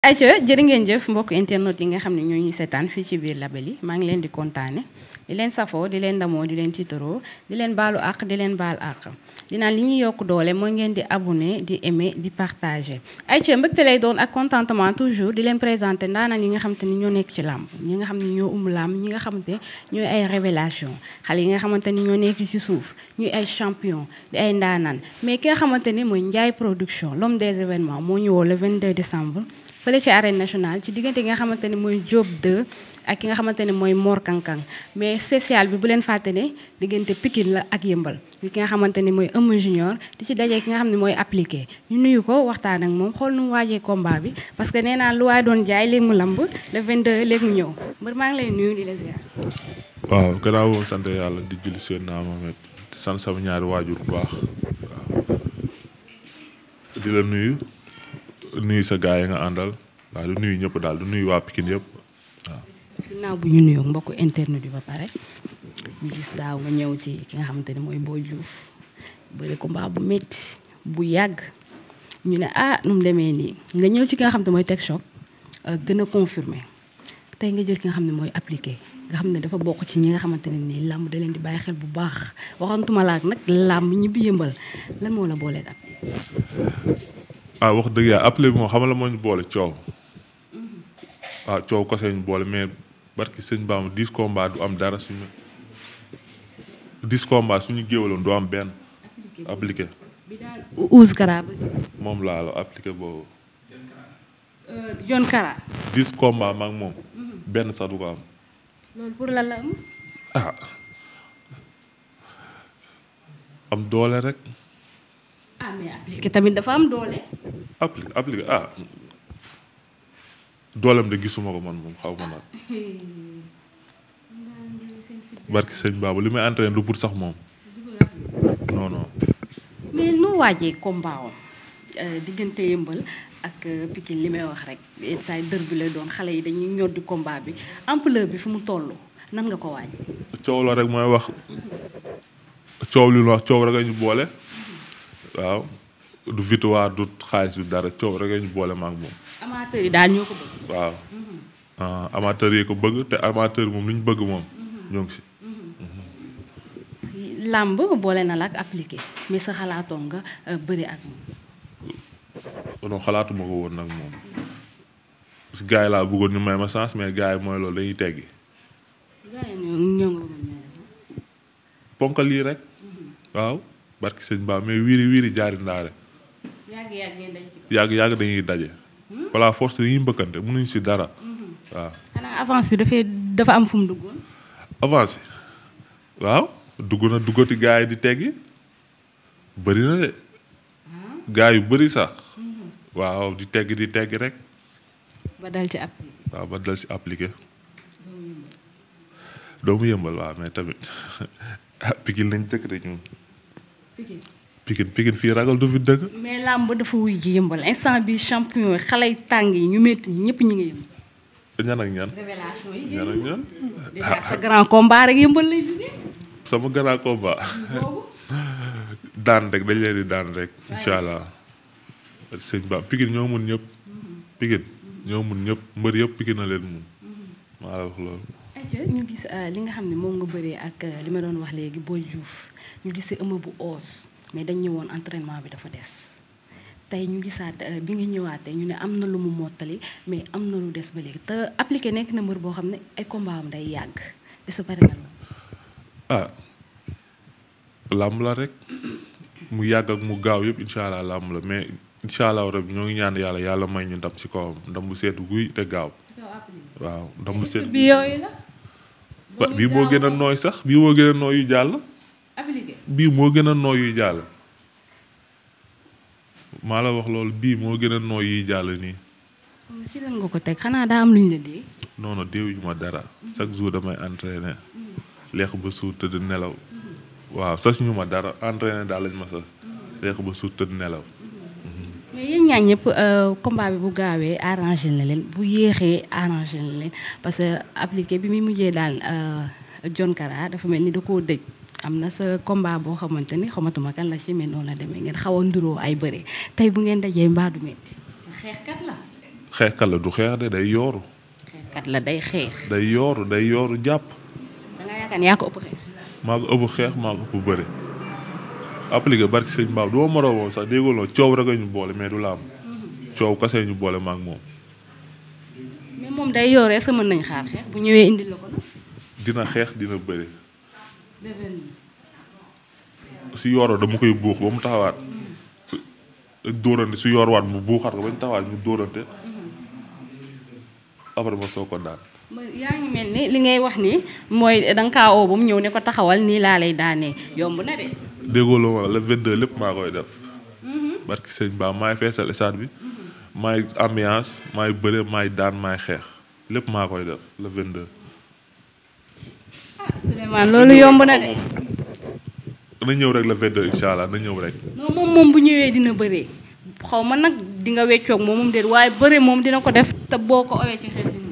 ayca jërë ngeen jëf mbokk internet yi nga xam ne ñoo ñuy seetaan fii ci biir Label yi maa ngi leen di kontaane di leen safoo di leen ndamoo di leen tiitaroo di leen baalu àq di leen baal àq dinaan li ñuy yokk doole mooy ngeen di abonné di aimer di partager ayca mbégte lay doon ak contentement toujours di leen présenté ndaanaan yi nga xamante ni ñoo nekk ci làmb ñi nga xam ne ñoo làmb ñi nga xamante ñooy ay révélation xale yi nga xamante ni ñoo nekk ci suuf ñuy ay champion di ay ndaanaan mais ki nga xamante ni mooy Ndiaye production l'homme des événements moo ñu woo le 22 décembre fële ci arène nationale ci diggante gi nga xamante ni mooy Diop 2 ak ki nga xamante ni mooy Mor Kankang mais spécial bi bu leen fàtte ne diggante Pikine la ak Yëmbal bi ki nga xamante ni mooy Eumeu Junior di ci dajee ki nga xam ne mooy appliqué ñu nuyu ko waxtaan ak moom xool nu mu waajee combat bi parce que nee naa lu waay doon jaay léegi mu lamb le 22 léegi mu ñëw mbër maa ngi lay nuyu di la ziar. waaw gannaaw boo sant yàlla di julli seen naa Mohamed di sant sama ñaari waajur bu baax waaw di la nuyu sa gaay yi nga àndal waaw du nuyu ñëpp daal du nuyu waa Pikine yëpp waaw. ginnaaw bu ñu nuyoo mbokku internet yi ba pare ñu gis daaw nga ñëw ci ki nga xamante ni mooy Boy Diouf bëri combat bu métti bu yàgg ñu ne nu mu demee nii nga ñëw ci ki nga xam ne mooy Tek Choc gën a confirmé tey nga jël ki nga xam ne mooy appliqué nga xam ne dafa bokk ci ñi nga xamante ne nii làmb da leen di bàyyi xel bu baax waxantuma laak nag làmb ñi bi Yëmbal lan moo la booleeg appliqué. wax dëgg yàlla appelé bi moom xam la moo ñu boole coow waaw coow kose ñu boole mais barki sëñ Bamba 10 combats du am dara suñu 10 combats suñu géewaloon du am benn appliqué. bi daal Ouz Kara moom laa la appliqué boobu. Jon Kara. 10 combats ma ak moom. benn sax du ko am. loolu pour lan la am. am doole rek. mais appliqué tamit dafa am doole. appliqué dooleem de gisuma ko man moom xaw ma nag. barki sëñ Baba li may entraîné du pour sax moom. non non. mais noo waajee combat am diggante Yëmbal ak Pikine li may wax rek saa dër bi lay doon xale yi dañuy ñoddi combat bi ampleur bi fu mu toll nan nga ko waajee. coow la rek mooy wax coow li ñu wax coow rek a ñu boole. waaw du victoire du xaalis du dara coow rek a ñu boole ma ak moom. amateur yi daal ñoo ko bëgg. waaw amateur yi ko bëgg te amateur moom li ñu bëgg moom ñoo ngi si. làmb boole na la ak appliqué mais sa xalaatoon nga bëri ak moom. non xalaatuma ko woon nag moom parce que gars yi laa bëggoon ñu may ma chance mais gars yi mooy loolu dañuy teggi. gars yi ñoo nga ponkal lii rek. waaw barki sëñ Ba mais wiiri jaari ndaare. yàgg dañuy daje. voilà force yi ñuy mbëkkante mënuñ si dara. waaw. xanaa avance bi dafa am fu mu duggoon. avance bi waaw duggati gars yi di teggi bëri na de. gars yu bëri sax. waaw di teggi rek. ba dal ci appliqué. waaw ba dal ci appliqué. doomu Yëmbal waaw mais tamit Pikine lañ dëkk de ñun. Pikine fii ragal du fi dëkk. mais làmb dafa wuy ji Yëmbal instant bi champion xale yu tàng yi ñu métti ñëpp ñi nga yëngu. ñan ak ñan. révélation yi ñan ak ñan. déjà sa grand combat rek Yëmbal lay jógee. sama grand combat. daan rek dañ leen di daan rek. incha allah. sëñ Ba Pikine ñoo mun ñëpp. Pikine ñoo mun ñëpp mbër yëpp Pikine na leen mun. maa la wax loolu. ñu gis li nga xam ne moom nga bëree ak li ma doon wax léegi Boy Diouf ñu gis Eumeu bu oos mais dañ ñëwoon entraînement bi dafa des tey ñu gisaat bi nga ñëwaatee ñu ne am na lu mu mottali mais am na lu des ba léegi te appliqué nekk na mbër boo xam ne ay combat am day yàgg est-ce que pare na làmb la rek mu yàgg ak mu gaaw yëpp incha allah làmb la mais incha allah rek ñoo ngi ñaan yàlla may ñu ndam ci kawam ndam bu seetu guy te gaaw. waaw ndam bu seet bi yooyu la. bii moo gën a nooy sax bii moo gën a nooy yu jàll. bii moo gën a nooy yu jàll. maa la wax loolu bii moo gën a nooy yuy jàll nii. ci lan nga ko teg xanaa daa am lu ñu la dee. non non déewuñu ma dara chaque jour damay entraîner lekk ba suur tëdd nelaw. waaw sas ñu ma dara entraîner daal lañ ma sas lekk ba suur tëdd nelaw. mais yéen ñaa ñëpp combat bi bu gaawee arrangé na leen bu yéexee arrangé na leen parce que appliqué bi muy mujjee daal Jon Kara dafa mel ni da koo dëj am na sa combat boo xamante ni xamatuma kan la ci mais noonu la demee ngeen xaw a nduroo ay bëre tey bu ngeen dajee mbaa du metti xeexkat la. xeexkat la du xeex de day yooru. xeexkat la day xeex. day yooru jàpp. da nga yaakaar ne yaa ko ëpp xeex. maa ko ëpp xeex maa ko ëpp bëre. appliqué barki sëñ Ba du ma moroom sax déggoo loolu coow rek a ñu boole mais du la am. coow kase ñu boole ma ak moom. mais moom day yoore est-ce que mën nañ xaar xeex bu ñëwee indil la ko nag. dina xeex dina bëre. su yooroo dama koy buux ba mu taxawaat. dóorante su yoorwaat mu buuxaat ko ba ñu taxawaat ñu dóorante. après ma soo ko daan. yaa ngi mel ni li ngay wax ni mooy da nga kaa oo ba mu ñëw ne ko taxawal nii laa lay daanee yomb na de. déggoo la ma la 22 lépp maa koy def. barki sëñ Ba maay feesal stade bi. maay ambiance maay bëre maay daan maay xeex lépp maa koy def le 22. Souleymane loolu yomb na de. na ñëw rek le 22 incha allah na ñëw rek. non moom bu ñëwee dina bëree xaw ma nag di nga weccoog moom déet waaye bëre moom dina ko def. te boo ko owee ci xeex dina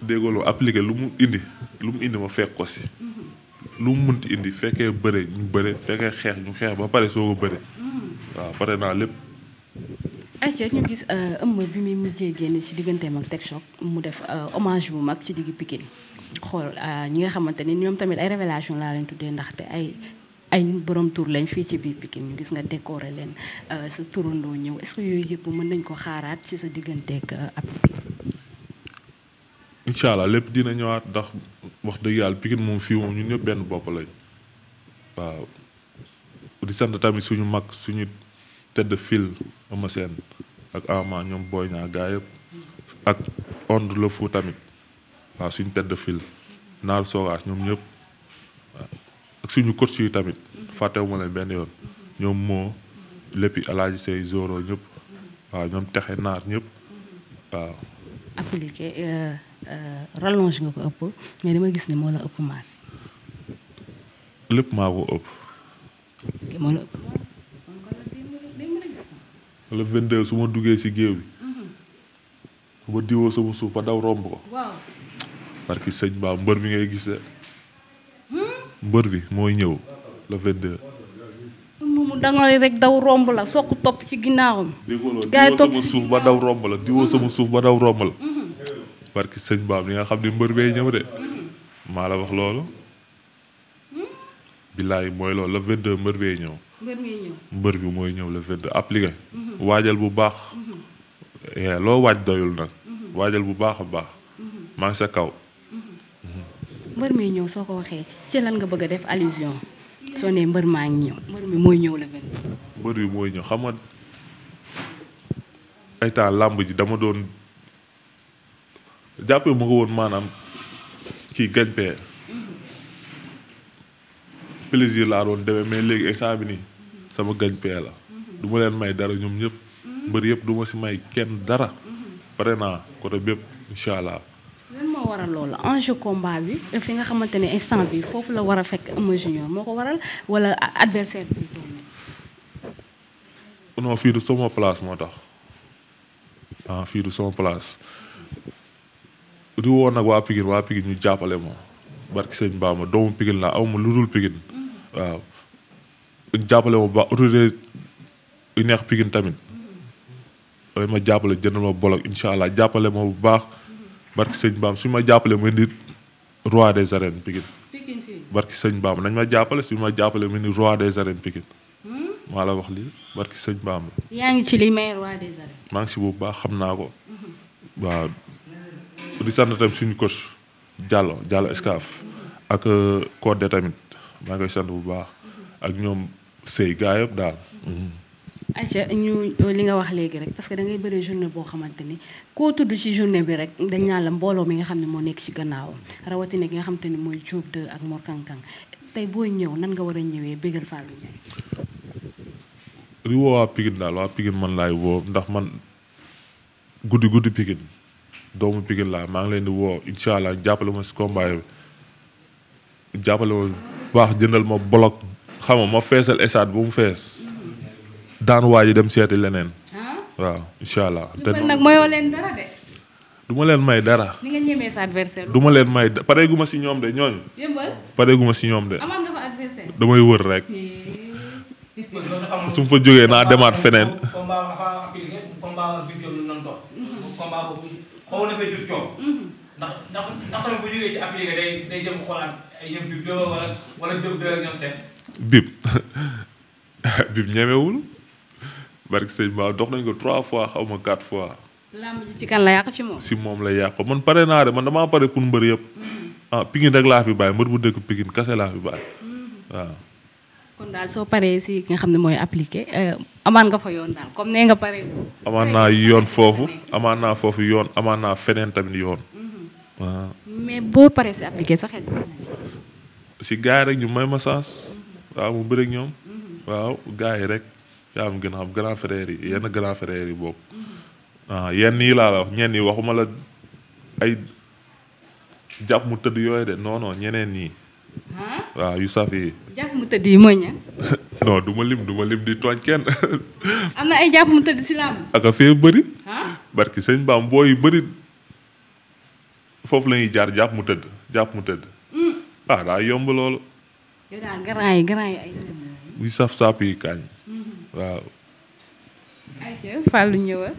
déggoo lu appliqué lu mu indi ma fekk ko si. lu mu munti indi fekkee bëre ñu bëre fekkee xeex ñu xeex ba pare soo ko bëre. waaw pare naa lépp. ayca ñu gis ëmb bi muy mujjee génn ci digganteem ak Tek Choc mu def hommage bu mag ci digg Pikine xool ñi nga xamante ni ñoom tamit ay révélation laa leen tuddee ndaxte ay borom tur lañ fii ci biir Pikine ñu gis nga décoré leen sa turandoo ñëw est-ce que yooyu yëpp mën nañ ko xaaraat ci sa digganteeg ab Pikine. incha allah lépp dina ñëwaat ndax wax dëgg yàlla Pikine moom fii moom ñun ñëpp benn bopp lañ waaw di sant tamit suñu mag suñu tëdd fil Eumeu Sène ak Ama ñoom Boy Niang gaa yëpp ak Onde le Fou tamit waaw suñu tëdd fil Naar Sogaas ñoom ñëpp waaw ak suñu coach yi tamit fàttewuma leen benn yoon ñoom moo léppi Alaaji Sey Zoro ñëpp waaw ñoom texe naar ñëpp waaw. appliqué rallonge nga ko ëpp mais dama gis ne moo la ëpp maas. lépp maa ko ëpp. moo la ëpp. le 22 su ma duggee si géew bi. su ma diwoo sama suuf ba daw romb ko. waaw. parce que sëñ Ba mbër bi ngay gis mbër bi mooy ñëw le 22. mu dangal rek daw romb la soog topp ci ginnaawam. gaa yi topp sama suuf ba daw romb la diwoo sama suuf ba daw romb la. parce que sëñ Ba li nga xam ne mbër bee ñëw de. maa la wax loolu. billaay mooy loolu le 22 mbër bee ñëw. mbër bi mooy ñëw le 22 appliqué. waajal bu baax. loo waaj doyul nag. waajal bu baax a baax. maa ngi sa kaw. mbër mi ñëw soo ko waxee ci lan nga bëgg a def allusion soo nee mbër maa ngi ñëw mbër mi mooy ñëw le 22. mbër bi mooy ñëw xam nga ay temps làmb ji dama doon jàppee ma ko woon maanaam kii gagne-pain plaisir laa doon demee mais léegi instant bi nii sama gagne-pain la du ma leen may dara ñoom ñëpp mbër yëpp du ma si may kenn dara pare naa côté bépp incha allah. lan moo waral loolu enjeu combat bi fi nga xamante ne instant bi foofu la war a fekk Eumeu Junior moo ko waral wala adversaire bi. non fii du sama place moo tax fii du sama place di woo nag waa Pikine ñu jàppale ma barki sëñ Bamba doomu Pikine laa aw ma lu dul Pikine waaw jàppale ma ba autorité yu neex Pikine tamit damay ma jàppale jëndal ma bolok incha allah jàppale ma bu baax barki sëñ Bamba suñu ma jàppale ma indi roi des arènes Pikine barki sëñ Bamba nañ ma jàppale suñu ma jàppale ma indi roi des arènes Pikine maa la wax lii barki sëñ Bamba. yaa ngi ci li may roi des arènes. maa ngi si bu baax xam naa ko. waaw di sant tamit suñu coach Diallo Escaf ak Codé tamit maa ngi koy sant bu baax ak ñoom Sey gaa yëpp daal. ayca ñu li nga wax léegi rek parce que da ngay bëri journée boo xamante ni koo tudd ci journée bi rek dañ naan la mbooloo mi nga xam ne moo nekk ci gannaawam rawatina gi nga xamante ni mooy Diop 2 ak Mor Kankang tey booy ñëw nan nga war a ñëwee bégal Fallou Ndiaye. di woo waa Pikine daal waa Pikine man laay woo ndax man guddi Pikine doomu Pikine laa maa ngi leen di woo incha allah jàppale ma si combat yi jàppale ma baax jëndal ma bolok xam nga ma feesal esaat bu mu fees daan waa ji dem seeti leneen. waaw incha allah. te nag mayoo leen dara de. du ma leen may dara. ni nga ñemee sa adversaire. du ma leen may pareegu ma si ñoom de ñooñu. yëmbal pareegu ma si ñoom de. amoon nga fa adversaire. damay wër rek. su ma fa jógee naa demaat feneen. xaw na fay jur coow. ndax tamit bu jógee ci appliqué day jëm xoolaat ay ñoom bib wala jëm dër ak ñoom seen. bib bib ñemewul barke sëñ Ba dox nañ ko 3 fois xaw ma 4 fois. lamb ji ci kan la yàq ci moom. si moom la yàq man pare naa de man damaa pare pour mbër yëpp. Pikine rek laa fi bàyyi mbër bu dëkk Pikine kase laa fi bàyyi waaw. kon daal soo paree si nga xam ne mooy appliqué amaan nga fa yoon daal comme nee nga pare. amaan naa yoon foofu amaan naa foofu yoon amaan naa feneen tamit yoon. waaw. mais boo paree si appliqué sa xel. si gars yi rek ñu may ma sens. waaw mu bëri ak ñoom. waaw gars yi rek yaa am gën a xam grand frère yi yenn grand frère yi boobu. yenn yi laa la wax ñenn yi waxuma la ay jàpp mu tëdd yooyu de non non ñeneen ñi. waaw yu saf yi. jàpp mu tëdd yi mooy ña. non du ma lim di tooñ kenn. am na ay jàpp mu tëdd si làmb. ak a fee bëri. barki sëñ Baam booy yu bëri foofu la ñuy jaar jàpp mu tëdd. daa yomb loolu. yow daal grand yi ay. yu saf sap yi kañ. waaw. ayca Fallou ñëwal.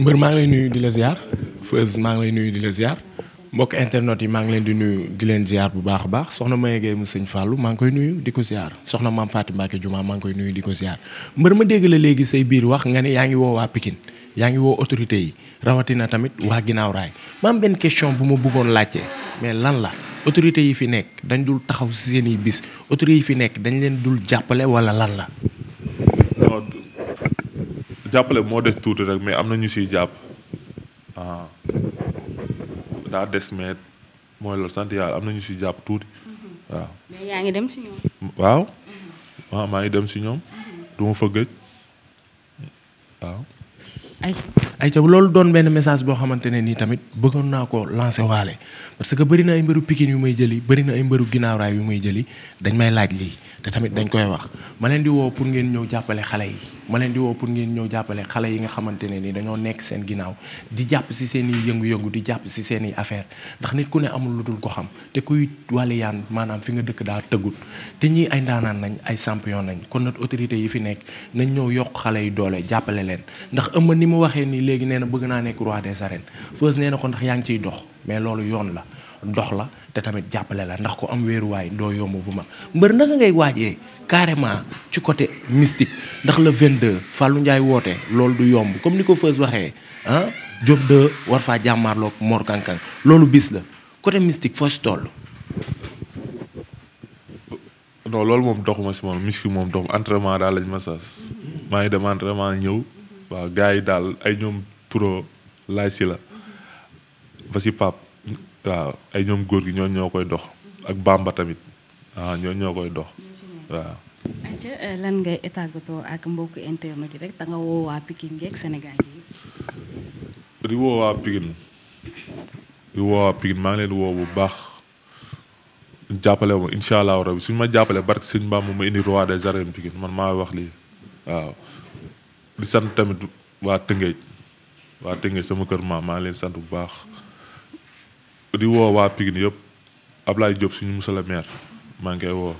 mbër maa ngi lay nuyu di la ziar Feuz maa ngi lay nuyu di la ziar mbokk internet yi maa ngi leen di nuyu di leen ziar bu baax a baax soxna Maye Gueye mu sëñ Fallou maa ngi koy nuyu di ko ziar soxna maam Fatou Mbacke Juma maa ngi koy nuyu di ko ziar mbër ma dégg la léegi say biir wax nga ne yaa ngi woo waa Pikine yaa ngi woo autorité yi rawatina tamit waa ginnaaw raay ma am benn question bu ma bëggoon laajte mais lan la autorité yi fi nekk dañ dul taxaw si seen i bis autorité yi fi nekk dañ leen dul jàppale wala lan la. non jàppale moo des tuuti rek mais am na ñu siy jàpp daa des mais mooy loolu sant yàlla am na ñu siy jàpp tuuti waaw. mais yaa ngi dem si ñoom. waaw. waaw maa ngi dem si ñoom. du ma fa gëj waaw. ayca loolu doon benn message boo xamante ne nii tamit bëggoon naa ko lancer waale parce que bëri na ay mbëru Pikine yu may jëli bëri na ay mbëru ginnaaw raay yu may jëli dañ may laaj lii te tamit dañ koy wax ma leen di woo pour ngeen ñëw jàppale xale yi ma leen di woo pour ngeen ñëw jàppale xale yi nga xamante ne ni dañoo nekk seen ginnaaw di jàpp si seen i yëngu-yëngu di jàpp si seen i affaire ndax nit ku ne amul lu dul ko xam te kuy wàllu yaan maanaam fi nga dëkk daa tëggut te ñii ay ndaanaan nañ ay champion nañ kon nag autorité yi fi nekk nañ ñëw yokk xale yi doole jàppale leen ndax ëmma ni mu waxee nii léegi nee na bëgg naa nekk roi des arènes Feuz nee na ko ndax yaa ngi ciy dox mais loolu yoon la dox la te tamit jàppale la ndax ko am wéeruwaay doo yomb bu mag mbër naka ngay waajee carrément ci côté mystique ndax le 22 Fallou Ndiaye woote loolu du yomb comme ni ko Feuz waxee Diop 2 war faa jàmmaarloog Mor Kankang loolu bis la côté mystique foo si toll. non loolu moom doxuma si moom mystique moom doxuma entraînement daal lañ ma sas maa ngi dem entraînement ñëw waaw gars yi daal ay ñoom turo laay si la ba si pap waaw ay ñoom góor gi ñoo koy dox ak Bamba tamit waaw ñoo koy dox waaw. ayca lan ngay tàggatoo ak mbokku internet yi rek da nga woo waa Pikine geeg Sénégal yi. di woo waa Pikine maa ngi leen di woo bu baax jàppale ma incha allahu rabi suñu ma jàppale barke sëñ Bamba ma indi roi des arènes Pikine man maa wax lii waaw. di sant tamit waa Tëngéej sama kër maa ngi leen sant bu baax. di woo waa Pikine yëpp Ablaye Diop suñu monsieur le maire maa ngi koy woo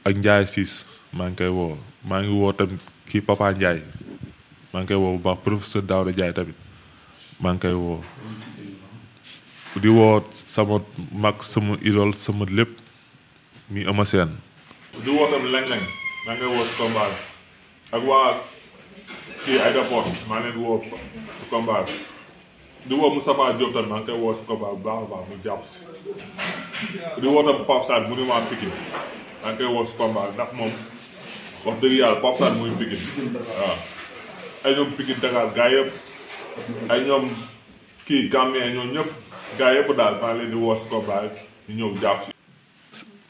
ak Ndiaye Ciss maa ngi koy woo maa ngi woo tamit kii Papa Ndiaye maa ngi koy woo bu baax professeur Daouda Ndiaye tamit maa ngi koy woo di woo sama mag sama idole sama lépp mi ama seen di woo tamit lañ-lañ maa ngi koy woo si combat ak waa kii aéroport maa leen di woo si combat di woo Moustapha Diop tamit maa ngi koy woo si combat bu baax a baax mu jàpp si di woo tamit Pape Sarr mu ne maa Pikine maa ngi koy woo si combat ndax moom wax dëgg yàlla Pape Sarr muy Pikine waaw ay ñoom Pikine Dakar gaa yëpp ay ñoom kii Gambien ñoom ñëpp gaa yëpp daal maa ngi leen di woo si combat ñu ñëw jàpp si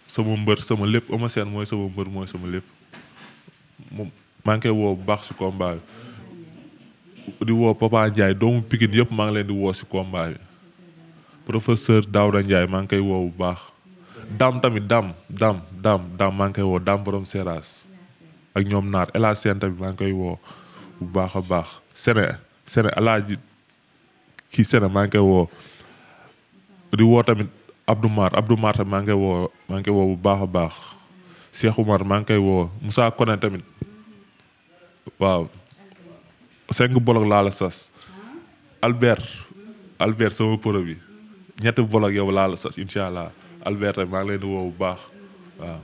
sama mbër sama lépp Eumeu Sène mooy sama mbër mooy sama lépp moom maa ngi koy woo bu baax si combat bi di woo Papa Ndiaye doomu Pikine yëpp maa ngi leen di woo si combat bi professeur Daouda Ndiaye maa ngi koy woo bu baax Dame tamit Dame maa ngi koy woo Dame borom Seras ak ñoom naar El Hadj Sène tamit maa ngi koy woo bu baax a baax Sene Alaaji kii Sene maa ngi koy woo di woo tamit Abdou Mar tamit maa ngi koy woo bu baax a baax Cheikh Oumar maa ngi koy woo Moussa Koné tamit waaw 5 bolok laa la sas Albert sama pro bi ñetti bolok yow laa la sas incha allah Albert rek maa ngi leen di woo bu baax waaw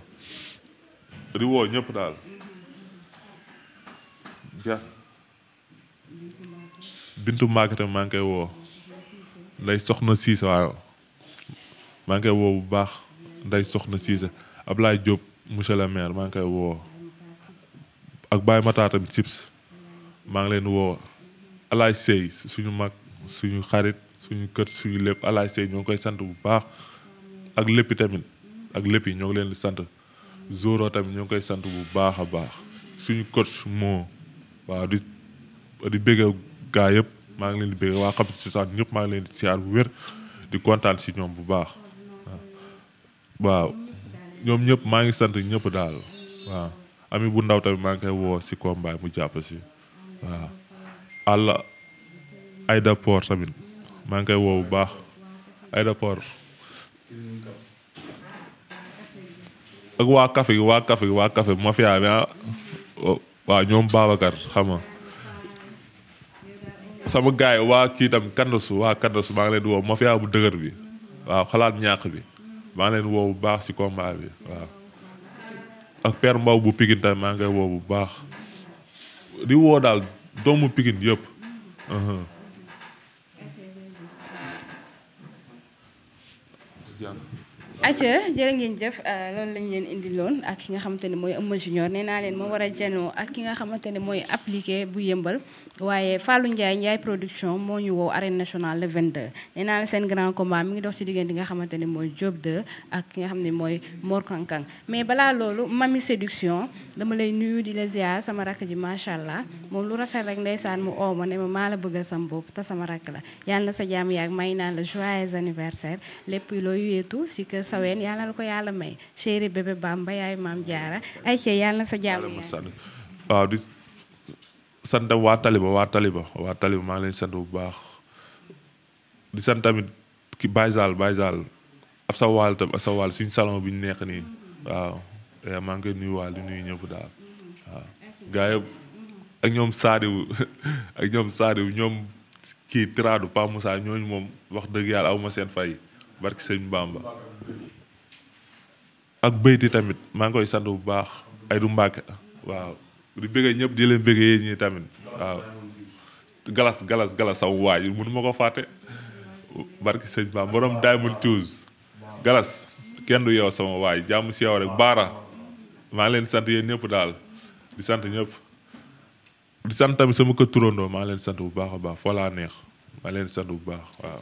di woo ñëpp daal ja Bintu Maguette maa ngi koy woo nday soxna Cissé waaw maa ngi koy woo bu baax nday soxna Cissé Ablaye Diop monsieur le maire maa ngi koy woo ak Baye Mata tamit Sips maa ngi leen woo Alaay Sey suñu mag suñu xarit suñu kër suñu lépp Alaay Sey ñoo ngi koy sant bu baax ak léppi tamit ak léppi ñoo ngi leen di sant Zoro tamit ñoo ngi koy sant bu baax a baax suñu coach moo waaw di bëgg gaa yëpp maa ngi leen di bëgg waa xam si sant ñëpp maa ngi leen di siyaar bu wér di kontaan si ñoom bu baax waaw ñoom ñëpp maa ngi sant ñëpp daal waaw ami bu ndaw tamit maa ngi koy woo si combat mu jàpp si waaw àlla aéroport tamit maa ngi koy woo bu baax aéroport ak waa café mafia bi waaw ñoom Babacar xam nga sama gaay waa kii tam kandasu maa ngi leen di woo mafia bu dëgër bi waaw xalaat ñàkk bi maa ngi leen woo bu baax si combat bi waaw ak père Mbaw bu Pikine tamit maa ngi koy woo bu baax di woo daal doomu Pikine yëpp acca jërë ngeen jëf loolu lañ leen indiloon ak ki nga xamante ne mooy Eumeu Junior nee naa leen moo war a janoo ak ki nga xamante ne mooy appliqué bu yëmbal waaye Fallou Ndiaye production moo ñu woo arène nationale le 22 nee naa leen seen grand combat mi ngi dox ci diggante nga xamante ne mooy Diop 2 ak ki nga xam ne mooy Mor Kankang mais balaa loolu Mami Séduction dama lay nuyu di la ziar sama rakk ji macha allah moom lu rafet rek ndeysaan mu oo ma ne ma maa la bëggal sam bopp te sama rakk la yàlla na sa jàmm yaag may naa la joyeux anniversaire lépp loo yuyeetu si que saween yàlla na ko yàlla may chéri bébé Bamba yaay maam jaara ay cee yàlla na sa jàmm waaw di sant waa taliba maa ngi leen sant bu baax di sant tamit ki Baye Zal ab sa waal suñu salon bi ñu nekk nii waaw maa ngi koy nuyu waal di nuyu ñëpp daal waaw gaa yëpp ak ñoom Saadiw ñoom kii Tiradu Pa Moussa ñooñu moom wax dëgg yàlla aw ma seen fay barki sëñ Bamba ak béyti tamit maa ngi koy sant bu baax ay du Mbàkke waaw di bëggee ñëpp di leen bëggee yéen ñi tamit waaw galas saw waaj mënu ma ko fàtte barki sëñ Bamba borom Diamond Shoes galas kenn du yow sama waay jàmm si yow rek baara maa ngi leen sant yéen ñëpp daal di sant ñëpp di sant tamit sama kër turandoo maa ngi leen sant bu baax a baax foo laa neex maa ngi leen sant bu baax waaw